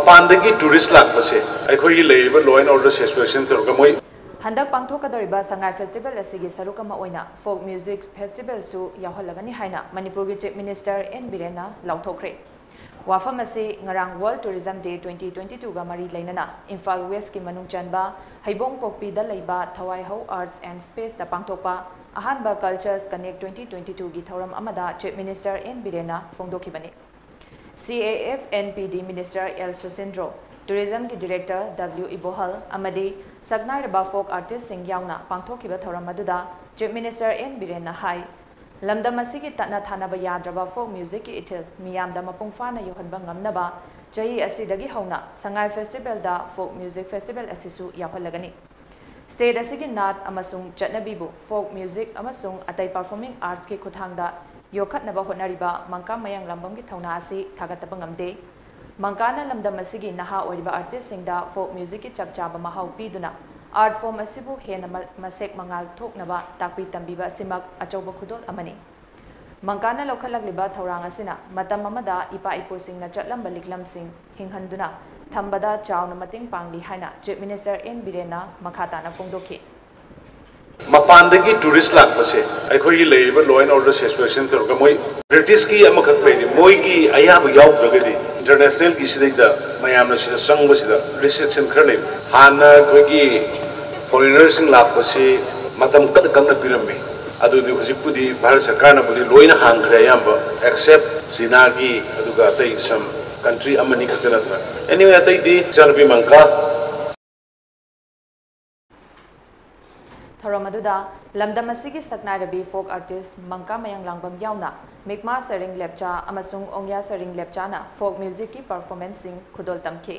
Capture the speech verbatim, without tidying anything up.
ꯃꯄꯥꯟꯗꯒꯤ tourist ꯂꯥꯛꯄꯁꯦ ꯑꯩꯈꯣꯏꯒꯤ ꯂꯩꯔꯤꯕ law and order situation ꯇꯧꯔꯒ ꯃꯣꯏ ꯍꯟꯗꯛ ꯄꯥꯡꯊꯣꯛꯀꯗꯧꯔꯤꯕ ꯁꯉꯥꯏ ꯐꯦꯁꯇꯤꯚꯦꯜ ꯑꯁꯤꯒꯤ ꯁꯔꯨꯛ ꯑꯃ ꯑꯣꯏꯅ ꯐꯣꯛ ꯃ꯭ꯌꯨꯖꯤꯛ ꯐꯦꯁꯇꯤꯚꯦꯜꯁꯨ ꯌꯥꯎꯍꯜꯂꯒꯅꯤ ꯍꯥꯏꯅ ꯃꯅꯤꯄꯨꯔꯒꯤ ꯆꯤꯐ ꯃꯤꯅꯤꯁꯇꯔ ꯑꯦꯟ ꯕꯤꯔꯦꯟꯅ ꯂꯥꯎꯊꯣꯛꯈ꯭ꯔꯦ꯫ ꯋꯥꯐꯝ ꯑꯁꯤ ꯉꯔꯥꯡ ꯋꯥꯔꯜ ꯇꯨꯔꯤꯖꯝ ꯗꯦ ꯇ꯭ꯋꯦꯟꯇꯤ ꯇ꯭ꯋꯦꯟꯇꯤ ꯇꯨꯒ ꯃꯔꯤ ꯂꯩꯅꯅ ꯏꯝꯐꯥꯜ ꯋꯦꯁꯀꯤ ꯃꯅꯨꯡ ꯆꯟꯕ ꯍꯩꯕꯣꯡ ꯀꯣꯛꯄꯤꯗ ꯂꯩꯕ ꯊꯋꯥꯏꯍꯧ ꯑꯥꯔꯠꯁ ꯑꯦꯟ ꯁ꯭ꯄꯦꯁꯇ ꯄꯥꯡꯊꯣꯛꯄ ꯑꯍꯥꯟꯕ ꯀꯜꯆꯔꯁ ꯀꯅꯦꯛ ꯇ꯭ꯋꯦꯟꯇꯤ ꯇ꯭ꯋꯦꯟꯇꯤ ꯇꯨꯒꯤ ꯊꯧꯔꯝ ꯑꯃꯗ ꯆꯤꯐ ꯃꯤꯅꯤꯁꯇꯔ ꯑꯦꯟ ꯕꯤꯔꯦꯟꯅ ꯐꯣꯡꯗꯣꯛꯈꯤꯕꯅꯤ꯫ ꯁꯤ A F N P D minister L ꯁꯨꯁꯤꯟꯗ꯭ꯔꯣ, ꯇꯨꯔꯤꯖꯝꯒꯤ director W ꯏꯕꯣꯍꯜ ꯑꯃꯗꯤ ꯁꯛꯅꯥꯏꯔꯕ ꯐꯣꯛ ꯑꯥꯔꯇꯤꯁꯁꯤꯡ ꯌꯥꯎꯅ ꯄꯥꯡꯊꯣꯛꯈꯤꯕ ꯊꯧꯔꯝ ꯑꯗꯨꯗ ꯆꯤꯐ ꯃꯤꯅꯤꯁꯇꯔ ꯑꯦꯟ ꯕꯤꯔꯦꯟꯅ ꯍꯥꯏ, ꯂꯝꯗꯝ ꯑꯁꯤꯒꯤ ꯇꯠꯅ ꯊꯥꯅꯕ ꯌꯥꯗ꯭ꯔꯕ ꯐꯣꯛ ꯃ꯭ꯌꯨꯖꯤꯛꯀꯤ ꯏꯊꯤꯜ ꯃꯤꯌꯥꯝꯗ ꯃꯄꯨꯡ ꯐꯥꯅ ꯌꯧꯍꯟꯕ ꯉꯝꯅꯕ ꯆꯍꯤ ꯑꯁꯤꯗꯒꯤ ꯍꯧꯅ ꯁꯉꯥꯏ ꯐꯦꯁꯇꯤꯚꯦꯜꯗ ꯐꯣꯛ ꯃ꯭ꯌꯨꯖꯤꯛ ꯐꯦꯁꯇꯤꯚꯦꯜ ꯑꯁꯤꯁꯨ ꯌꯥꯎꯍꯜꯂꯒꯅꯤ꯫ ꯁ꯭ꯇꯦꯠ ꯑꯁꯤꯒꯤ ꯅꯥꯠ ꯑꯃꯁꯨꯡ ꯆꯠꯅꯕꯤꯕꯨ ꯐꯣꯛ ꯃ꯭ꯌꯨꯖꯤꯛ ꯑꯃꯁꯨꯡ ꯑꯇꯩ ꯄꯔꯐꯣꯔꯃꯤꯡ ꯑꯥꯔꯠꯁꯀꯤ ꯈꯨꯠꯊꯥꯡꯗ ꯌꯣꯛꯈꯠꯅꯕ ꯍꯣꯠꯅꯔꯤꯕ ꯃꯪꯀꯥ ꯃꯌꯥꯡꯂꯥꯡꯕꯝꯒꯤ ꯊꯧꯅꯥ ꯑꯁꯤ ꯊꯥꯒꯠꯇꯕ ꯉꯝꯗꯦ꯫ ꯃꯪꯀꯥꯅ ꯂꯝꯗꯝ ꯑꯁꯤꯒꯤ ꯅꯍꯥ ꯑꯣꯏꯔꯤꯕ ꯑꯥꯔꯇꯤꯁꯁꯤꯡꯗ ꯐꯣꯛ ꯃ꯭ꯌꯨꯖꯤꯛꯀꯤ ꯆꯞ ꯆꯥꯕ ꯃꯍꯥꯎ ꯄꯤꯗꯨꯅ ꯑꯥꯔꯠ ꯐꯣꯔꯝ ꯑꯁꯤꯕꯨ ꯍꯦꯟꯅ ꯃ-, ꯃꯁꯦꯛ ꯃꯉꯥꯜ ꯊꯣꯛꯅꯕ ꯇꯥꯛꯄꯤ ꯇꯝꯕꯤꯕ ꯑꯁꯤꯃꯛ ꯑꯆꯧꯕ ꯈꯨꯗꯣꯜ ꯑꯃꯅꯤ꯫ ꯃꯪꯀꯥꯅ ꯂꯧꯈꯠꯂꯛꯂꯤꯕ ꯊꯧꯔꯥꯡ ꯑꯁꯤꯅ ꯃꯇꯝ ꯑꯃꯗ ꯏꯄꯥ ꯏꯄꯨꯁꯤꯡꯅ ꯆꯠꯂꯝꯕ ꯂꯤꯛꯂꯝꯁꯤꯡ ꯍꯤꯡꯍꯟꯗꯨꯅ ꯊꯝꯕꯗ ꯆꯥꯎꯅ ꯃꯇꯦꯡ ꯄꯥꯡꯂꯤ ꯍꯥꯏꯅ ꯆꯤꯐ ꯃꯤꯅꯤꯁꯇꯔ ꯑꯦꯟ ꯕꯤꯔꯦꯟꯅ ꯃꯈꯥ ꯇꯥꯅ ꯐꯣꯡꯗꯣꯛꯈꯤ꯫ ꯃꯄꯥꯟꯗꯒꯤ tourist ꯂꯥꯛꯄꯁꯦ ꯑꯩꯈꯣꯏꯒꯤ ꯂꯩꯔꯤꯕ law and order situation ꯇꯧꯔꯒ ꯃꯣꯏ ꯕ꯭ꯔꯤꯇꯤꯁꯀꯤ ꯑꯃꯈꯛ ꯂꯩꯔꯤ, ꯃꯣꯏꯒꯤ ꯑꯌꯥꯕ ꯌꯥꯎꯗ꯭ꯔꯒꯗꯤ internationalꯒꯤ ꯁꯤꯗꯩꯗ ꯃꯌꯥꯝꯅ ꯁꯤꯗ ꯆꯪꯕꯁꯤꯗ restriction ꯈꯔ ꯂꯩ꯫ ꯍꯥꯟꯅ ꯑꯩꯈꯣꯏꯒꯤ foreignerꯁꯤꯡ ꯂꯥꯛꯄꯁꯤ ꯃꯇꯝ ꯀꯛꯅ ꯀꯛꯅ ꯄꯤꯔꯝꯃꯤ꯫ ꯑꯗꯨꯗꯤ ꯍꯧꯖꯤꯛꯄꯨꯗꯤ ꯚꯥꯔꯠ ꯁꯔꯀꯥꯔꯅꯕꯨꯗꯤ ꯂꯣꯏꯅ ꯍꯥꯡꯈ꯭ꯔꯦ ꯑꯌꯥꯝꯕ, except ꯆꯤꯅꯥꯒꯤ ꯑꯗꯨꯒ ꯑꯇꯩ some country ꯑꯃꯅꯤ ꯈꯛꯇ ꯅꯠꯇꯅ꯫ Anyway, ꯑꯇꯩꯗꯤ ꯏꯆꯥꯅꯨꯄꯤ ꯃꯪꯀꯥ꯫ ꯊꯧꯔꯝ ꯑꯗꯨꯗ ꯂꯝꯗꯝ ꯑꯁꯤꯒꯤ ꯁꯛꯅꯥꯏꯔꯕꯤ ꯐꯣꯛ ꯑꯥꯔꯇꯤꯁ ꯃꯪꯀꯥ ꯃꯌꯥꯡꯂꯥꯡꯕꯝ ꯌꯥꯎꯅ ꯃꯤꯛꯃꯥ ꯁꯔꯤꯡ ꯂꯦꯞꯆꯥ ꯑꯃꯁꯨꯡ ꯑꯣꯡꯌꯥ ꯁꯔꯤꯡ ꯂꯦꯞꯆꯥꯅ ꯐꯣꯛ ꯃ꯭ꯌꯨꯖꯤꯛꯀꯤ ꯄꯔꯐꯣꯔꯃꯦꯟꯁꯁꯤꯡ ꯈꯨꯗꯣꯜ ꯇꯝꯈꯤ꯫